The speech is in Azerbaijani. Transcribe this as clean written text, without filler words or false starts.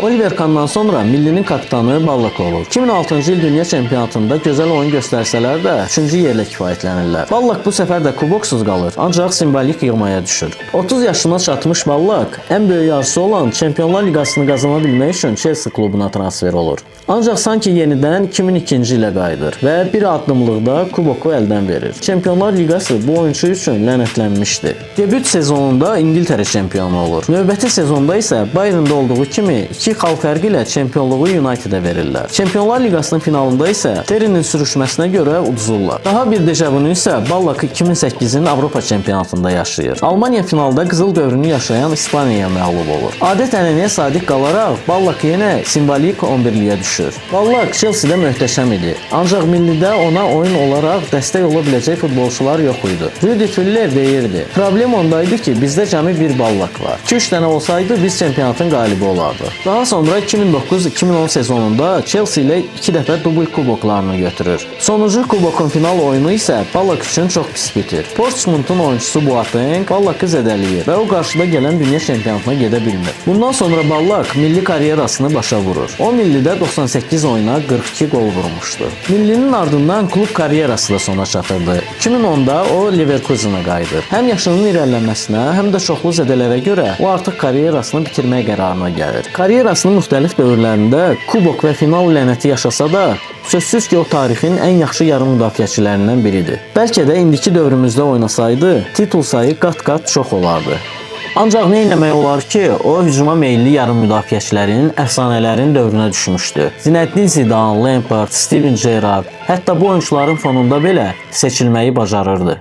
Oliver Kahndan sonra millinin kapitanı Ballack olur. 2006-cı il dünya çempionatında gözəl oyun göstərsələr də 3-cü yerlə kifayətlənirlər. Ballack bu səfər də kuboksuz qalır, ancaq simvolik yığmaya düşür. 30 yaşına çatmış Ballack ən böyük arzusu olan Çempionlar Liqasını qazana bilmək üçün Chelsea klubuna transfer olur. Ancaq sanki yenidən 2002-ci ilə qayıdır və bir addımlıqda kuboku əldən verir. Çempionlar Liqası bu oyunçu üçün lənətlənmişdi. Debüt sezonunda İngiltərə çempionu olur. Növbəti sezonda isə Bayerndə olduğu kimi 2 xal fərqi ilə çempionluğu Unitedə verirlər. Çempionlar Liqasının finalında isə Terry'nin sürüşməsinə görə uduzurlar. Daha bir dejavunu isə Ballack 2008-in Avropa çempionatında yaşayır. Almaniya finalda qızıl dövrünü yaşayan İspaniyaya məğlub olur. Adət-ənənəyə sadiq qalaraq Ballack yenə simvolik 11-liyə düşür. Ballack Chelsea-də möhtəşəm idi. Ancaq millidə ona oyun olaraq dəstək ola biləcək futbolçular yox idi. Rudi Völler deyirdi: "Problem ondaydı ki, bizdə cəmi bir Ballack var. 2-3 dənə olsaydı, biz çempionatın qalibi olardıq." Daha sonra 2009-2010 sezonunda Chelsea ilə 2 dəfə dubl kuboklarını götürür. Sonuncu kubokun final oyunu isə Ballack üçün çox pis bitir. Portsmouth'un oyunçusu Boateng Ballackı zədələyir və o qarşıda gələn dünya çempionatına gedə bilmir. Bundan sonra Ballack milli karyerasını başa vurur. O millidə 98 oyuna 42 qol vurmuşdu. Millinin ardından klub karyerası da sona çatırdı. 2010-da o Leverkusen'a qayıdır. Həm yaşının irəliləməsinə, həm də çoxlu zədələrə görə o artıq karyerasını bitirmək qərarına gəlir. Karyerasının müxtəlif dövrlərində kubok və final lənəti yaşasa da, sözsüz ki, o tarixin ən yaxşı yarım müdafiəçilərindən biridir. Bəlkə də indiki dövrümüzdə oynasaydı, titul sayı qat-qat çox olardı. Ancaq nə etmək olar ki, o hücuma meyilli yarım müdafiəçilərin, əfsanələrin dövrünə düşmüşdü. Zinedine Zidane, Lampard, Steven Gerrard, hətta bu oyunçuların fonunda belə seçilməyi bacarırdı.